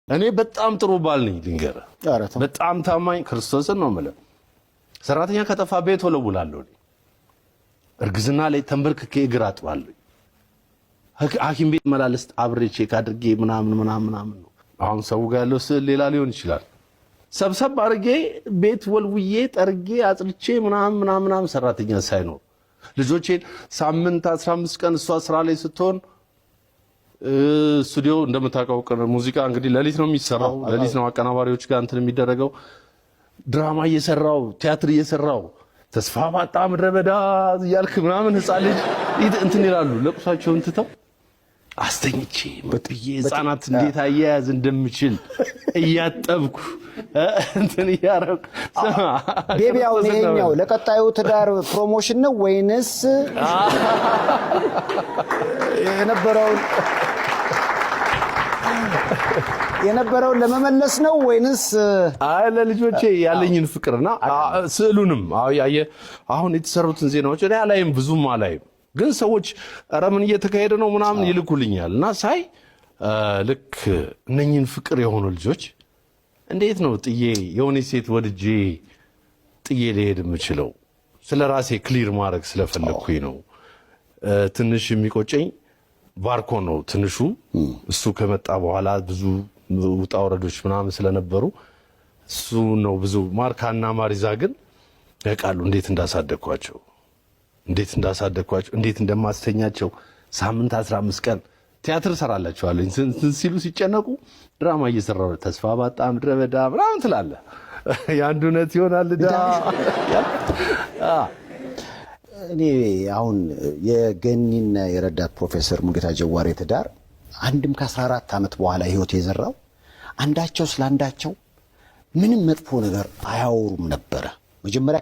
እኔ በጣም ጥሩ ባል ነኝ፣ ልንገርህ። ኧረ ተው። በጣም ታማኝ፣ ክርስቶስን ነው የምልህ። ሰራተኛ ከጠፋ ቤት ወለውላለሁ። እኔ እርግዝና ላይ ተንበርክኬ እግር አጥባለሁ። ሐኪም ቤት መላለስ አብሬ check አድርጌ ምናምን ምናምን ምናምን ነው። አሁን ሰው ጋር ያለው ስዕል ሌላ ሊሆን ይችላል። ሰብሰብ አድርጌ ቤት ወልውዬ ጠርጌ አጽድቼ ምናምን ምናምን ምናምን ሰራተኛ ሳይኖር ልጆቼን ሳምንት 15 ቀን እሷ ስራ ላይ ስትሆን ስቱዲዮ እንደምታውቀው ሙዚቃ እንግዲህ ሌሊት ነው የሚሰራው። ሌሊት ነው አቀናባሪዎች ጋር እንትን የሚደረገው። ድራማ እየሰራው፣ ቲያትር እየሰራው፣ ተስፋ ባጣ ምድረ በዳ እያልክ ምናምን ህፃን ልጅ እንትን ይላሉ። ለቅሷቸውን ትተው አስተኝቼ ብዬ ህፃናት እንዴት አያያዝ እንደምችል እያጠብኩ እንትን እያረኩ። ቤቢ፣ አሁን ይሄኛው ለቀጣዩ ትዳር promotion ነው ወይንስ የነበረውን ለመመለስ ነው ወይንስ? አይ፣ ለልጆቼ ያለኝን ፍቅርና ስዕሉንም አየህ፣ አሁን የተሰሩትን ዜናዎች እኔ አላይም፣ ብዙም አላይም፣ ግን ሰዎች ኧረ ምን እየተካሄደ ነው ምናምን ይልኩልኛል እና ሳይ ልክ እነኝህን ፍቅር የሆኑ ልጆች እንዴት ነው ጥዬ የሆነ ሴት ወድጄ ጥዬ ልሄድ የምችለው? ስለ ራሴ clear ማድረግ ስለፈለግኩኝ ነው። ትንሽ የሚቆጨኝ ባርኮ ነው ትንሹ። እሱ ከመጣ በኋላ ብዙ ውጣ ውረዶች ምናምን ስለነበሩ እሱ ነው ብዙ። ማርካና ማሪዛ ግን ያውቃሉ እንዴት እንዳሳደግኳቸው፣ እንዴት እንደማስተኛቸው። ሳምንት 15 ቀን ቲያትር እሰራላቸዋለሁ። እንትን ሲሉ ሲጨነቁ ድራማ እየሰራሁ ተስፋ ባጣ ምድረ በዳ ምናምን ትላለህ። የአንዱ እውነት ይሆናል ዕዳ። እኔ አሁን የገኒና የረዳት ፕሮፌሰር ሙሉጌታ ጀዋሬ ትዳር አንድም ከ14 ዓመት በኋላ ህይወት የዘራው አንዳቸው ስለ አንዳቸው ምንም መጥፎ ነገር አያወሩም ነበረ። መጀመሪያ